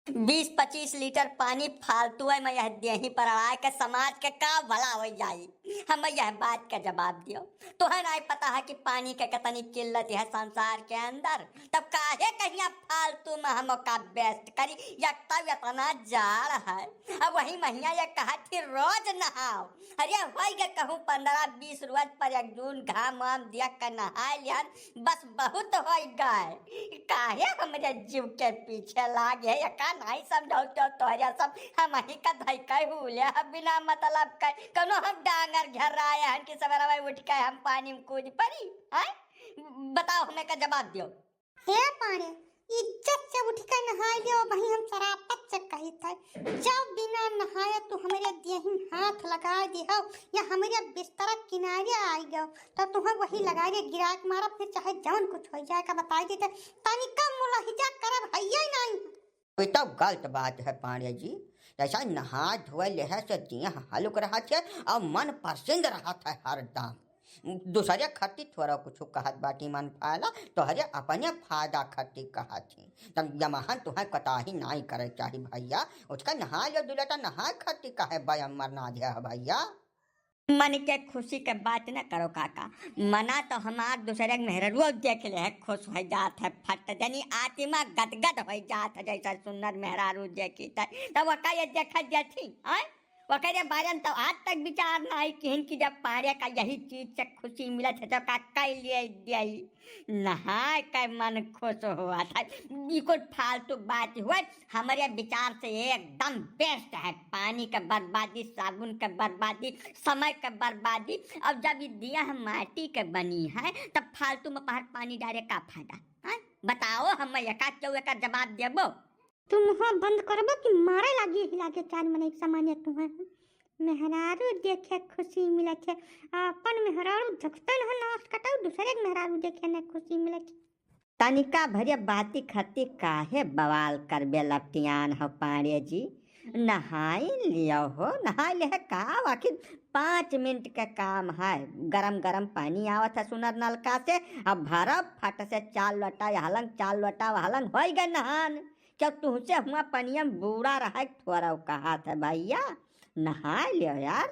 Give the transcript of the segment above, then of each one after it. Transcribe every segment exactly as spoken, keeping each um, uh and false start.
बीस पच्चीस लीटर पानी फालतू है, मैं यह देही पर अड़ाए के समाज के का भला हो जाई? हम यह बात का जवाब दियो। तोहे नाई पता है कि पानी के कितनी किल्लत है संसार के अंदर, तब काहे कहिया फालतू में हम का waste करी? या तब इतना जाड़ है, अब वही महिया ये कहा थी रोज नहाओ। अरे होई गे कहूँ पन्द्रह बीस रोज पर एक जून घाम वाम दिया के नहाए लिहन, बस बहुत होई गए। काहे हमरे जीव के पीछे लागे, एका नाई समझौते तोहरे सब, हम ही का धई के हुले ह बिना मतलब के। कौनो हम डांगर घेराए हन कि सवेरा में उठ के हम पानी में कूद पड़ी, हैं? बताओ, हमें का जवाब दियो। हे पाड़े, इज्जत से उठ के नहाए लियो, वही हम शराफत से कहित है। जब बिना नहाए तू हमरे देहिन हाथ लगाए दिहो या हमरे बिस्तर किनारे आइ गयो, तो तुहें वही लगाए रे गिराक मारब, फिर चाहे जौन कुछ हो जाए का बताई देते, तनिका मुलहिजा करब हइये नहीं। ये तो गलत बात है पाड़े जी, जैसा नहा धोए लेहे से देह हलुक रहत है और मन प्रसन्न रहत है हरदम। दूसरे खातिर थोड़ा कुछ कहत बाटी मन फायदा, तोहरे अपने फायदा खातिर कहत ही। तब जमहन तुहें कोताही नाई करे चाही भैया, उसका नहा लो दुलटा नहाए खातिर कहे बयम मरना दे है भैया। मन के खुशी के बात न करो काका, मना तो हमार दूसरे के मेहररुओ देख ले है, खुश हो जात है, फट जनी आत्मा गदगद हो जात है, जैसा सुंदर मेहरारू देखी त, तब वका ये देखत जाती, आय? वकरे बारे में तो आज तक विचार नाई किहिन कि जब पाड़े का यही चीज से खुशी मिलत है तो का कई लिए दियाई। नहाए के मन खुश हुआ था, बिल्कुल फालतू बात हुआ। हमरे विचार से एकदम waste है, पानी के बर्बादी, साबुन के बर्बादी, समय के बर्बादी। अब जब ये दिया हम माटी के बनी है, तब फालतू में बाहर पानी डारे का फायदा, हैं? बताओ, हम एका क्यों एका जवाब देबो? तू मुँह बंद करबो कि मारे लागी हिला के चार मने एक सामान्य तू है। मेहरारू देखे खुशी मिलत है, अपन मेहरारू देखते न नाश कटाऊ, दूसरे के मेहरारू देखे न खुशी मिलत है। तनिका भरे बाती खाती काहे बवाल करबे लपटियान हो पाड़े जी? नहाई लियो हो, नहाई ले है का? आखिर पाँच मिनट के काम है, गरम गरम पानी आवत है सुनर नलका से, अब भरब फट से चार लोटा यहलंग, चार लोटा वहलंग, होई गए नहान। क्या तुहसे हुआ पनिया में बूढ़ा रहे थोड़ा कहा था भैया, नहाए लियो यार।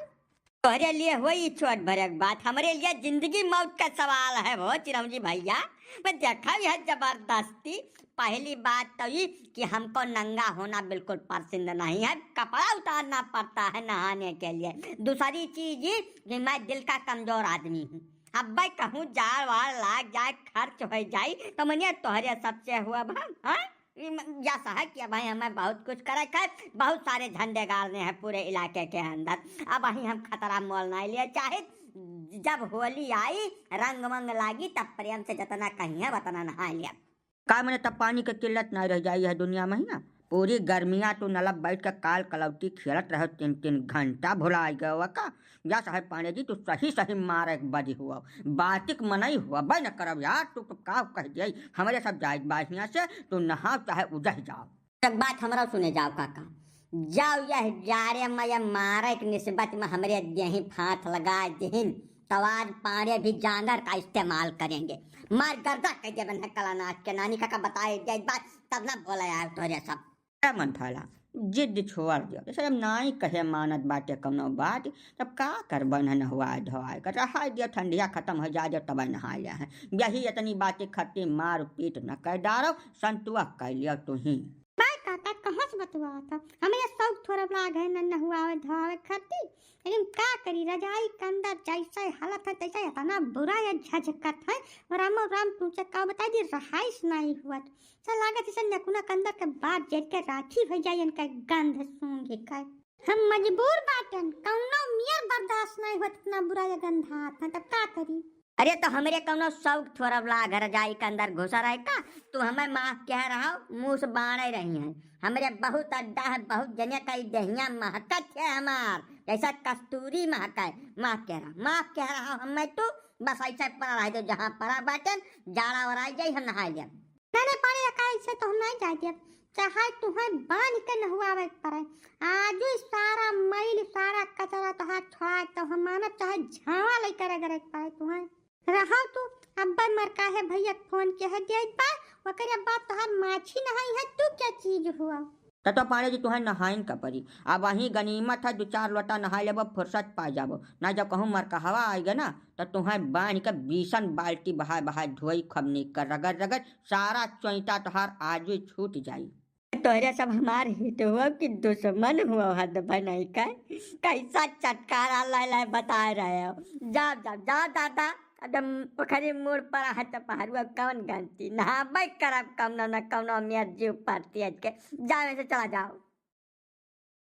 तोहरे लिए होई छोट भरक बात, हमरे लिए जिंदगी मौत का सवाल है वो चिरौंजी भैया। मैं देखा भी है जबरदस्ती। पहली बात तो ये कि हमको नंगा होना बिल्कुल पसंद नहीं है, कपड़ा उतारना पड़ता है नहाने के लिए। दूसरी चीज ये कि मैं दिल का कमजोर आदमी हूँ। अब भाई कहूँ जाड़ वाड़ लाग जाए, खर्च हो जाई, तो मनिया तोहरे सबसे हुआ भाई, हाँ? ई म-, या सहा कि अब भाई हमें बहुत कुछ करे के, बहुत सारे झंडे गाड़ने हैं पूरे इलाके के अंदर। अब वहीं हम खतरा मोल नहीं लिए, चाहे जब होली आई, रंग वंग लागी, तब प्रेम से जितना कहीं है, उतना नहा लिया। का मने तब पानी के किल्लत नहीं रह जाई है दुनिया में ही ना? पूरी गर्मिया तू नलब बैठ के काल कलौती खेलत रहो, तीन तीन घंटा भुला गए का? या साहेब पांडे जी, तू सही सही मारे के बजी हुआ, बातिक मनई हुआ, बे न करब यार, तू तो का कह दिया, हमरे सब जाए बा हियां से, तू नहाओ चाहे उजह जाओ। एक बात हमरा सुने जाओ काका, जाओ यह जाड़े में ये मारे के निस्बत में हमरे देही फांथ लगा दिहिन, तो आज पांडे भी जांगर का इस्तेमाल करेंगे, मार गर्दा कह दे बन्हे कलानाथ के नानी काका बताए दे बात, तब ना बोला यार तोरे सब। ए मन फैला, जिद छोड़ दियो। जैसे जब नाई कहे मानत बाटे कौनो बात, तब का करबन है नहवाए धोआए कर? रहाई दियो, ठंडिया खत्म हो जाए, जब तबे नहाए लिया है। यही इतनी बातें खत्ती मार पीट न कर डारो, संतुआ कर लियो तू ही। बाय काका, कहाँ से बतुआ था? हमें ये शौक थोड़ा लाग है न नहुआवे धोआवे खत्ती। लेकिन का करी, रजाई के अंदर जैसे हालत है, तैसे इतना बुरा ये झझकत है। और रामो राम तुमसे का बताई दी, रहाइश नहीं हुआ। से लागत है से नकुना के अंदर के बात जर के राखी हो जाए, इनका गंध सूंघ के। हम मजबूर बाटन, कौनो मियर बर्दाश्त नहीं होत, इतना बुरा ये गंधात है, तब का करी? अरे तो हमरे कौनो शौक थोड़ा लाग रजाई के अंदर घुसा रहे का? तू हमें माफ कह रहा हो, मुंह से बाणे रही हैं। हमरे बहुत अड्डा है, बहुत जने कई देहिया महकत है हमार, जैसा कस्तूरी महकाए। माफ कह रहा, माफ कह रहा हूँ हमें तू, बस ऐसा पड़ा रह दो जहाँ पड़ा बाटन, जाड़ा और आई जाई, हम नहाए लिया। नहीं, नहीं, पानी रखा, इसे तो हम नहीं जाए देब। चाहे तुहें बांध के नहुआवे के पड़े। आजू ई सारा मैल, सारा कचरा तोहार छोड़ा, तो हम मानब चाहे झावा लेकर रगड़े के पड़े तुहें। रहो तू, अब्बा मर काहे भैया के फोन के है देत बा, ओकरे बाद तोहार माछी नहाई है, तू क्या चीज हुआ? त तो पाड़े जी तुहैं नहाइन का परी। अब वहीं गनीमत है, दो चार लोटा नहाई लेबो, फुर्सत पा जाबो। ना जब कहूँ मरकहवा आइगे ना, त तुहैं बांध के बीसन बाल्टी बहाय बहाय धोई, खबनी कर रगड़ रगड़, सारा चोइटा तोहार आजु छूट जाई। तोहरे सब हमार हित हुआ कि दुश्मन हुआ हद बनाई का? कैसा चटकारा लाए लाए बता रहे हो? जाओ, जाओ, जाओ दादा, अब जब पोखरी मोड़ पर है तो पहरुआ कौन गलती? नहाबे करब कौनो न कौनो मेर जीव पाती आज के। जाओ, ऐसे चला जाओ।